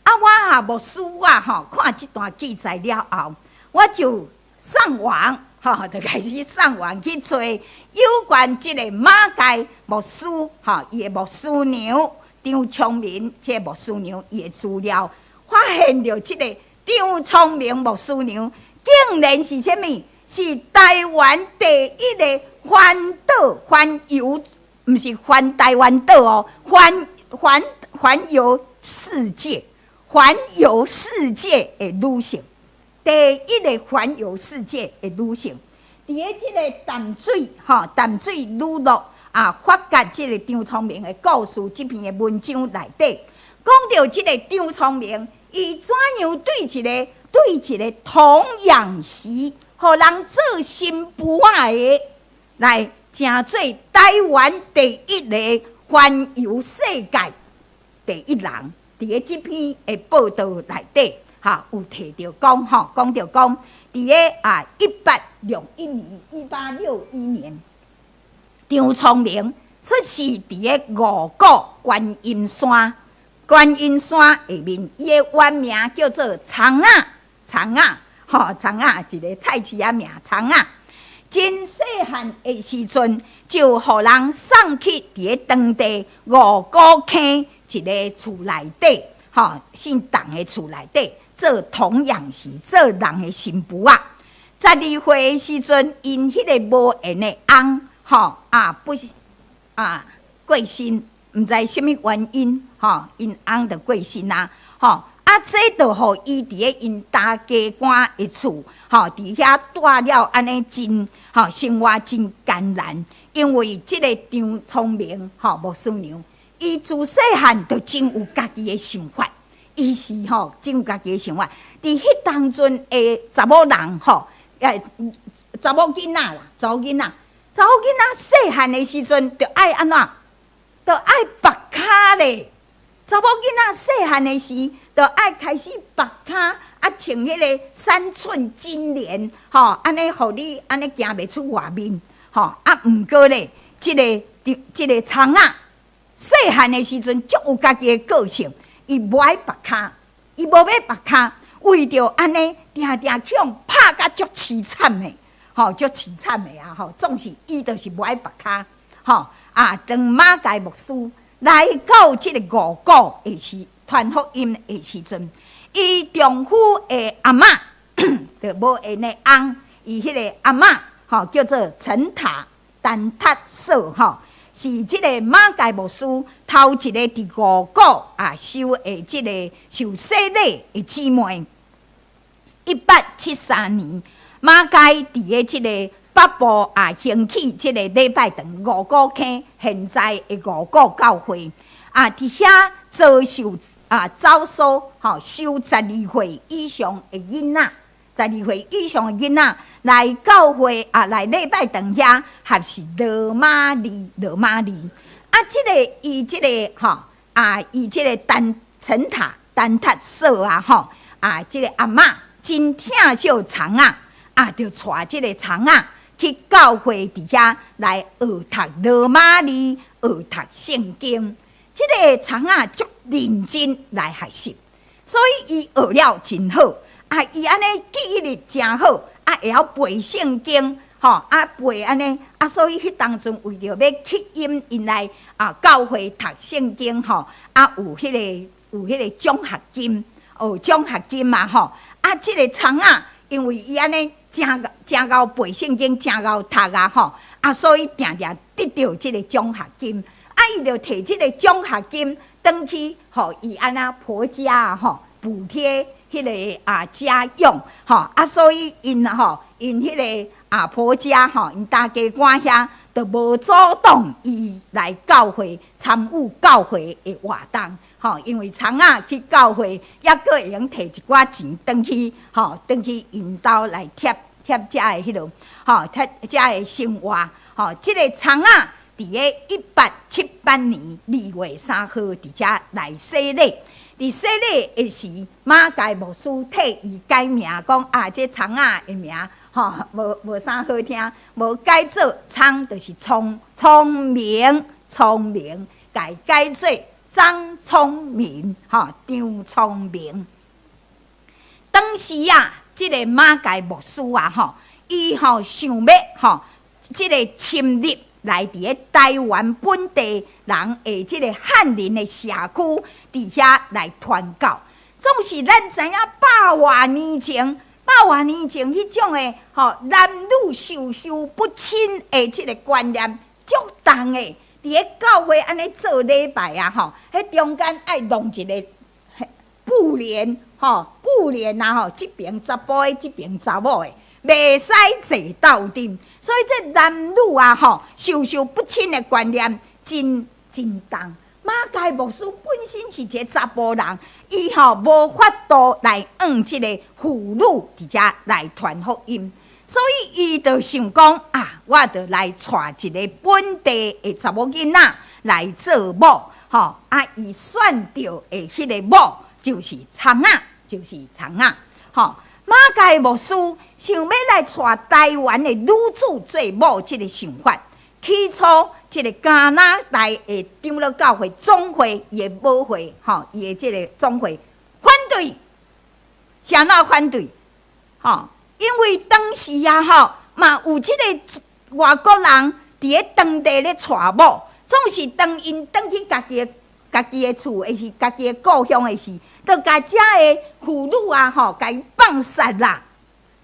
啊，我啊牧師我吼看這段記載了後，我就上網。吼，就開始上網去揣有關這個馬偕牧師，吼，伊的牧師娘張聰明，這个牧師娘伊的資料，發現著這个張聰明牧師娘竟然是啥物？是台灣第一个環島環遊，毋是環台灣島哦，環環環遊世界，環遊世界的女性。第一个環遊世界的女性，佇咧這个淡水吼，淡水女樂啊，發覺這个張聰明的故事，這篇的文章內底，講著這个張聰明，伊怎樣對一個童養媳，予人做新婦仔的，來成做台灣第一个環遊世界第一人。佇咧這篇的報道內底，哈，有提著講吼，講著講，佇咧啊1861年，1861年，張聰明出世佇咧五股觀音山，觀音山下面，伊的原名叫做蔥仔，蔥仔，吼，蔥仔，一个菜市仔名，蔥仔。真細漢的時陣，就予人送去佇咧當地五股坑一个厝內底，吼，姓董的厝內底。做童養媳，做人的新婦仔。12歲的時陣，𪜶彼个無緣的翁，吼啊，不是啊過身，毋知啥物原因，吼，𪜶翁就過身啊，吼啊，這就予伊佇咧𪜶大家官的厝，吼，佇遐蹛了按呢真，吼，生活真艱難，因為這个張聰明，吼，牧師娘，伊自細漢就真有家己的想法。伊是吼真有家己的想法，佇彼當陣的查某人吼，查某囡仔啦，查某囡仔，查某囡仔細漢的時陣，就愛按怎？就愛縛跤咧。查某囡仔細漢的時，就愛開始縛跤，啊，穿彼个三寸金蓮，吼，按呢予你按呢行袂出外面，吼，啊，毋過咧，這个這个蔥仔，細漢的時陣足有家己的個性，伊無愛縛跤，伊無欲縛跤，為著按呢，定定去予拍甲足淒慘的，吼，足淒慘的啊！吼，總是伊就是無愛縛跤，吼啊！當馬偕牧師來到這个五股的時，傳福音的時陣，伊丈夫的阿嬤就無緣的翁，伊彼个阿嬤吼叫做陳塔丹塔嫂吼，是這个馬偕牧師頭一个佇五股啊受的這个受洗禮的姊妹。1873年，馬偕佇咧這个北部啊興起這个禮拜堂五股坑，現在的五股教會啊，佇遐遭受啊走數吼，收12歲以上的囡仔，十二歲以上的囡仔來教會啊，來禮拜堂遐學習羅馬字，羅馬字啊，這个伊這个吼啊，伊這个丹陳塔丹塔嫂啊吼啊，這个阿嬤真疼惜倬仔啊，就帶這个倬仔去教會佇遐來學讀羅馬字，學讀聖經。這个倬仔足認真來學習，所以伊學了真好。啊，伊按呢記憶力誠好，啊會曉背聖經，吼啊背按呢，啊所以彼當陣為著欲吸引𪜶來啊教會讀聖經，吼啊有彼个獎學金，哦獎學金嘛吼，啊這个倬仔因為伊按呢誠誠𠢕背聖經，誠𠢕讀啊吼，啊所以定定得著這个獎學金，啊伊就提這个獎學金轉去，予伊按怎婆家啊吼補貼彼个啊家用，吼啊，所以𪜶吼𪜶彼个啊婆家吼，𪜶大家官遐就無阻擋伊來教會參與教會的活動，吼，因為倬仔去教會，猶閣會用提一寡錢轉去，吼，轉去𪜶兜來貼貼遮的彼落，吼，貼遮的生活，吼，這个倬仔佇咧1878年2月3號佇遮來洗禮。佇洗禮的時，馬偕牧師替伊改名，講啊，這倬仔的名吼，無無啥好聽，無改做聰，就是聰聰明聰明，共伊改做張聰明，吼，張聰明。當時啊，這个馬偕牧師啊，吼，伊吼想欲吼，這个深入來佇咧台灣本地人的這个漢人的社區，佇遐來傳教。總是咱知影百外年前，百外年前彼種的吼男女授受不親的這个觀念足重的，佇咧教會按呢做禮拜啊吼，彼中間愛弄一个布簾吼，布簾啊吼，這爿查埔的，這爿查某的，袂使坐鬥陣。所以這男女啊吼，授受不親的觀念真真重。馬偕牧師本身是一个查埔人，伊吼無法度來向這个婦女佇遮來傳福音，所以伊就想講啊，我就來帶一个本地的查某囡仔來做某，吼啊！伊選著的彼个某就是倬仔，就是倬仔，吼。馬偕牧師想欲來帶台灣的女子做某這个想法，起初這个加拿大的長老教會總會伊的母會，吼，伊的這个總會反對，啥怎反對？吼，因為當時啊，吼嘛有這个外國人佇咧當地咧娶某，總是當𪜶轉去家己的家己的厝，抑是家己的故鄉的時，就共遮的婦女啊，吼，共伊放殺啦。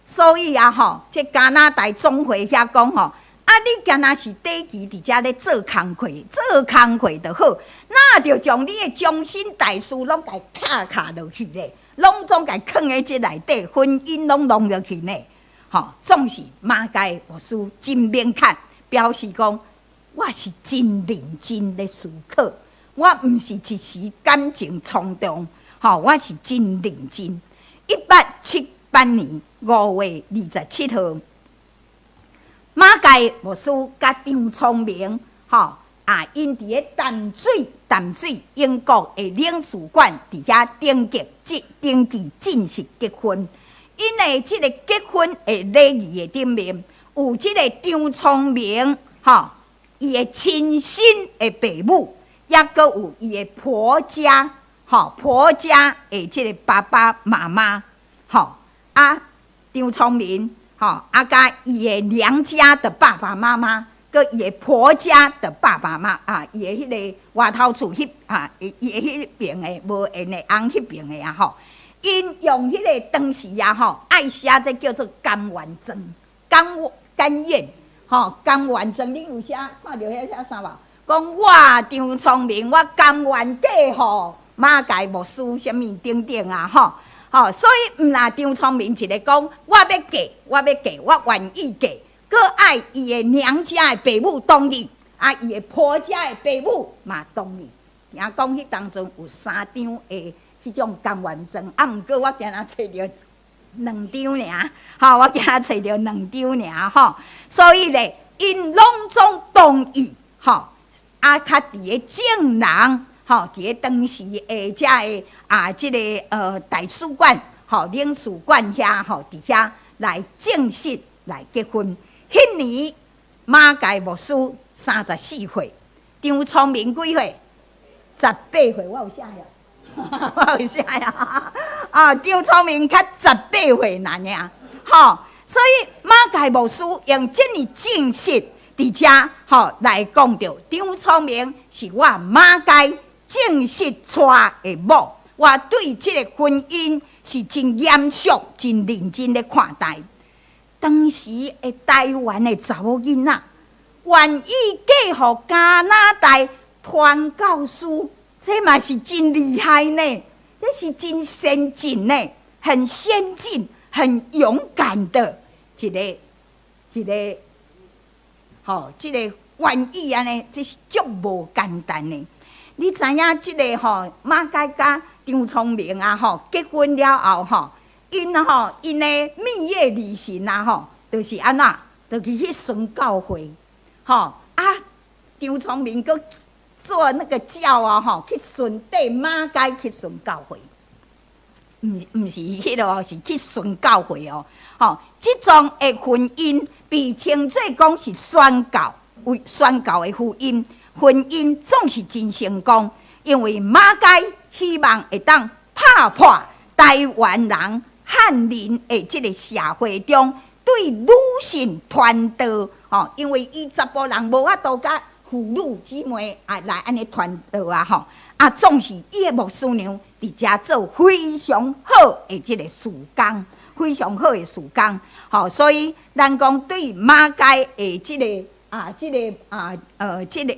所以啊，吼，這加拿大總會遐講吼，啊，你敢若是短期佇遮咧做工課，做工課就好，哪著將你的終身大事攏共卡卡落去咧，攏總共囥佇這內底，婚姻攏弄落去呢。吼，總是馬偕牧師真明確表示講，我是真認真咧思考，我毋是一時感情衝動，吼，我是真認真。1878年5月27號，馬偕牧師佮張聰明，吼啊，𪜶佇咧淡水，淡水英國的領事館佇遐登記，登記正式結婚。𪜶的這个結婚的禮儀的頂面，有這个張聰明，吼，伊的親身的爸母，抑閣有伊的婆家，吼，婆家的這个爸爸媽媽，吼，啊，張聰明，吼，啊，佮伊的娘家的爸爸媽媽，佮伊的婆家的爸爸媽啊，伊的彼个外頭厝彼啊，伊的彼爿的無緣的翁彼爿的啊，吼，𪜶用彼个當時啊，吼，愛寫這叫做甘願狀，甘甘願，吼，甘願狀，恁有寫看著彼寫啥無？講我張聰明，我甘願嫁予馬偕牧師，啥物等等啊，吼，吼，所以毋若張聰明一个講，我欲嫁，我欲嫁，我願意嫁，閣愛伊的娘家的爸母同意，啊，伊的婆家的爸母嘛同意。聽講彼當陣有三張的這種甘願狀，啊，毋過我今仔揣著兩張爾，吼，我今仔揣著兩張爾，吼，所以咧，𪜶攏總同意，吼，啊，較佇个眾人，吼，佇个當時的遮个啊，這个大使館，吼，領事館遐，吼，佇遐來正式來結婚。彼年馬偕牧師34歲，張聰明幾歲？18歲，我有寫呀，我有寫呀。啊，張聰明較十八歲爾爾，吼，所以馬偕牧師用這爾正式佇遮吼來講著，張聰明是我馬偕正式娶的某，我對這个婚姻是真嚴肅、真認真咧看待。當時的台灣的查某囡仔願意嫁予加拿大傳教師，這嘛是真厲害呢，這是真先進呢，很先進、很勇敢的一个一个，吼，這个願意按呢，這是足無簡單的。你知影這个吼馬偕佮張聰明啊吼結婚了後吼，𪜶吼𪜶的蜜月旅行啊吼，就是按怎，就是去巡教會，吼啊，張聰明閣坐那個轎啊吼，去巡綴馬偕去巡教會，毋是彼囉，是去巡教會哦，吼，這種的婚姻被稱做講是宣教，為宣教的福音，婚姻總是真成功，因為馬偕希望會當拍破台灣人漢人的這个社會中對女性傳道，吼，因為伊查埔人無法度佮婦女姊妹啊來按呢傳道啊，吼，啊，總是伊的牧師娘佇遮做非常好的這个事工，非常好的事工，吼，所以咱講對馬偕的這个啊，這个啊，這个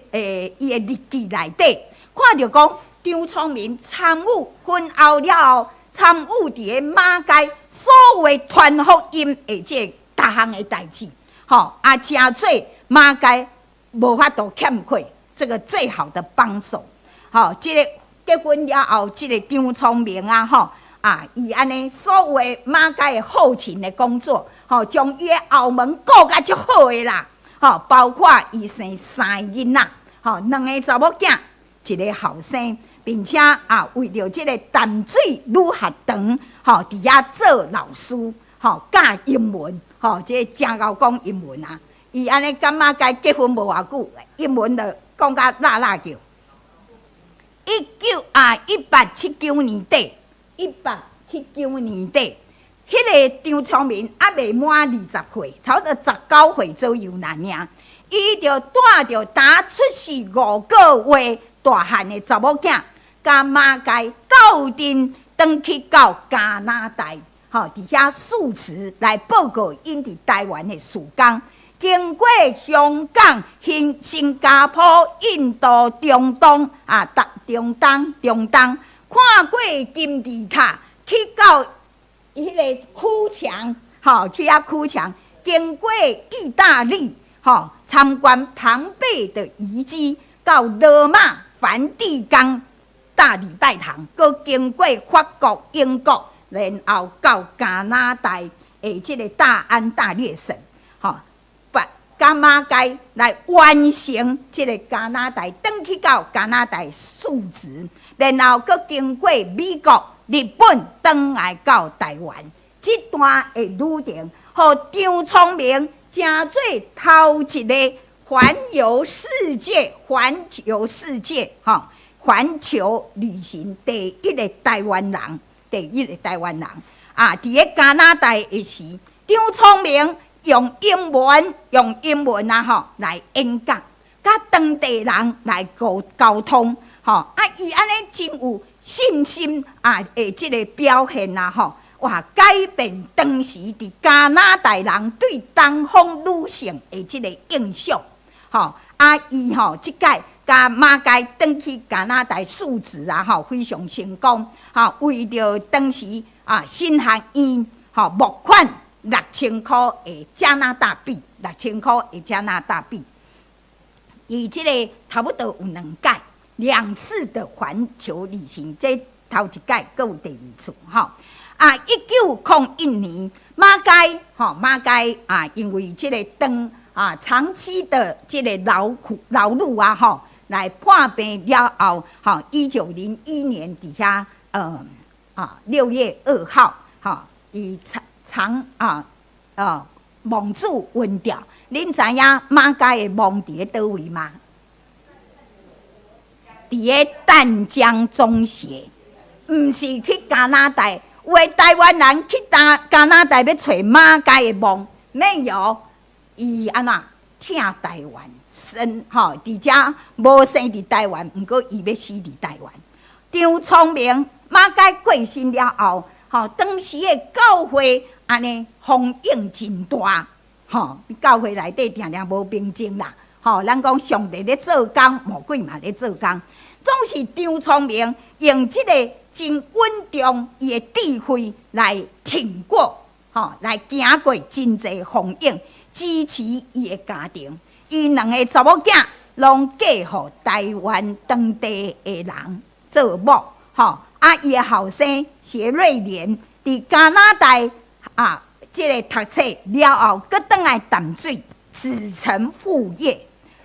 伊的日記內底，看著講張聰明參與婚後了後，參與佇个馬偕所有傳福音的這个逐項的代誌，吼，啊，成做馬偕無法度欠缺這個最好的幫手，吼，這个結婚了後，這个張聰明啊，吼，啊，伊按呢所有的馬偕的後勤的工作，吼，將伊的後門顧甲足好的啦，吼，包括伊生三个囡仔，吼，兩个查某囝，一个後生，並且啊，為著這个淡水女學堂，吼，佇遐做老師，吼，教英文，吼，這個真𠢕講英文啊。伊按呢佮馬偕結婚無偌久，英文就講甲辣辣叫。1879年底，一八七九年底，彼个張聰明猶未滿20歲，差不多19歲左右爾爾，伊就帶著當出世5個月大漢的查某囝，佮馬偕鬥陣轉去到加拿大，吼，佇遐述職來報告𪜶佇台灣的事工。經過香港、新加坡、印度、中東啊，中東，看過金字塔，去到彼个哭牆，吼，去遐哭牆，經過意大利，吼，參觀龐貝的遺跡，到羅馬梵蒂岡大禮拜堂，閣經過法國、英國，然後到加拿大的這个大安大略省，吼。佮馬偕來完成這个加拿大，轉去到加拿大述職，然後閣經過美國、日本，轉來到台灣。這段的旅程，予張聰明成做頭一个華環遊世界，環遊世界，吼，環球旅行第一个台灣人，第一个台灣人啊！佇咧加拿大的時，張聰明用英文，用英文啊，吼來演講，佮當地人來溝溝通，吼啊！伊按呢真有信心啊，的這个表現啊，吼哇！改變當時佇加拿大人對東方女性的這个印象，吼啊！伊吼這擺共馬偕轉去加拿大述職啊，吼非常成功，吼為著當時啊神學院吼募款六千箍的加拿大幣，六千箍的加拿大幣。伊這个差不多有兩擺，兩次的環球旅行，這頭一擺，閣有第二次，吼。啊，1901年，馬偕吼馬偕啊，因為這个長啊長期的這个勞苦勞碌啊，吼來破病了後，吼1901年佇遐，6月2號，吼伊長長啊亡主恩召。恁知影馬偕的墓佇咧佗位嗎？佇咧淡江中學，毋是去加拿大。有的台灣人去加加拿大欲揣馬偕的墓，沒有，伊按怎疼台灣生吼，佇遮無生佇台灣，毋過伊欲死佇台灣。張聰明馬偕過身了後，吼當時的教會按呢風湧真大，吼教會內底定定無平靜啦，吼咱講上帝咧做工，魔鬼嘛咧做工，總是張聰明用這个真穩重，伊的智慧來挺過，吼，來行過真濟風湧，支持伊的家庭。伊兩个查某囝攏嫁予台灣當地的人做某，吼。啊，伊的後生謝瑞蓮佇加拿大啊，這个讀冊了後，閣轉來淡水子承父業，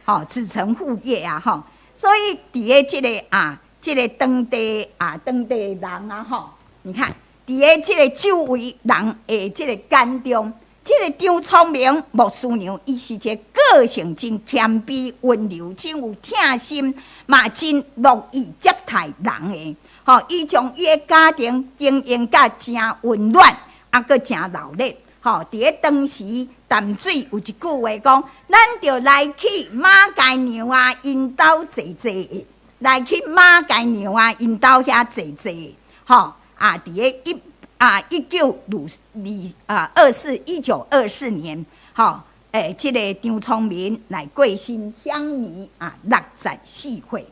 吼，子承父業啊，吼。所以佇咧這个啊。這个當地啊，當地人啊，吼，你看，佇咧這个周圍人的這个眼中，這个張聰明牧師娘，伊是一个個性真謙卑、溫柔、真有疼心，嘛真樂意接待人的。吼，伊將伊的家庭經營甲誠溫暖，啊，閣誠熱鬧。吼，佇咧當時淡水有一句話講：咱著來去馬偕娘仔𪜶兜坐坐的。來去馬偕娘仔𪜶兜遐坐坐，吼啊！佇咧一啊一九二二啊二四1924年，吼欸，這个張聰明來過身，享年啊64歲。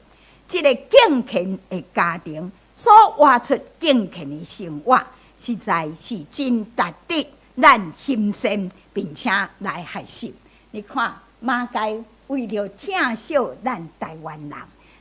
這个敬虔的家庭所活出敬虔的生活，實在是真值得咱欣羨，並且來學習。你看馬偕為著疼惜咱台灣人。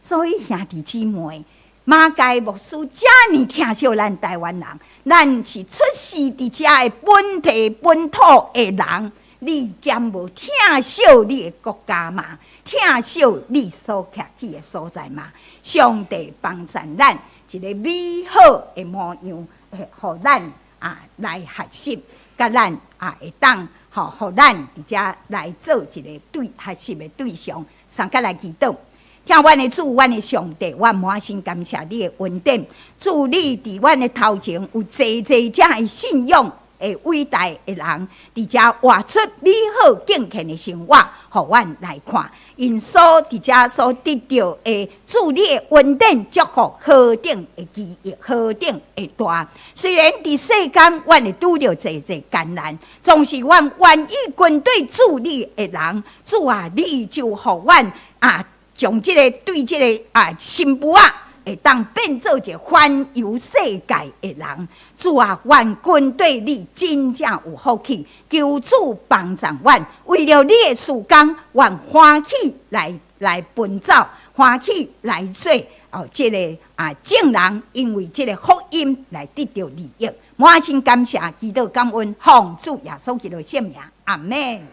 所以兄弟姊妹，馬偕牧師遮爾疼惜咱台灣人，咱是出世佇遮的本地本土的人，你敢無疼惜你的國家嗎？疼惜你所徛起的所在嗎？上帝幫助咱一个美好的模樣，會予咱啊來學習，佮咱啊會當予予咱佇遮來做一个對學習的對象，相佮來祈禱。疼阮的主，阮的上帝，我滿心感謝你的恩典。主，你佇阮的頭前有濟濟遮的信仰的偉大的人，佇遮活出美好敬虔的生活，予阮來看。𪜶所佇遮所得著的主你的恩典祝福，何等的奇異，何等的大。雖然佇世間，阮會拄著濟濟艱難，總是阮願意跟隨主你的人。主啊，你就予阮啊，將這个對這个啊新婦仔，會當變做一个環遊世界的人。主啊，願跟隨你真正有福氣，求主幫助阮，為著你的事工，阮歡喜來來奔走，歡喜來做哦。這个啊眾人因為這个福音來得著利益，滿心感謝，祈禱感恩，奉主耶穌基督聖名，阿門。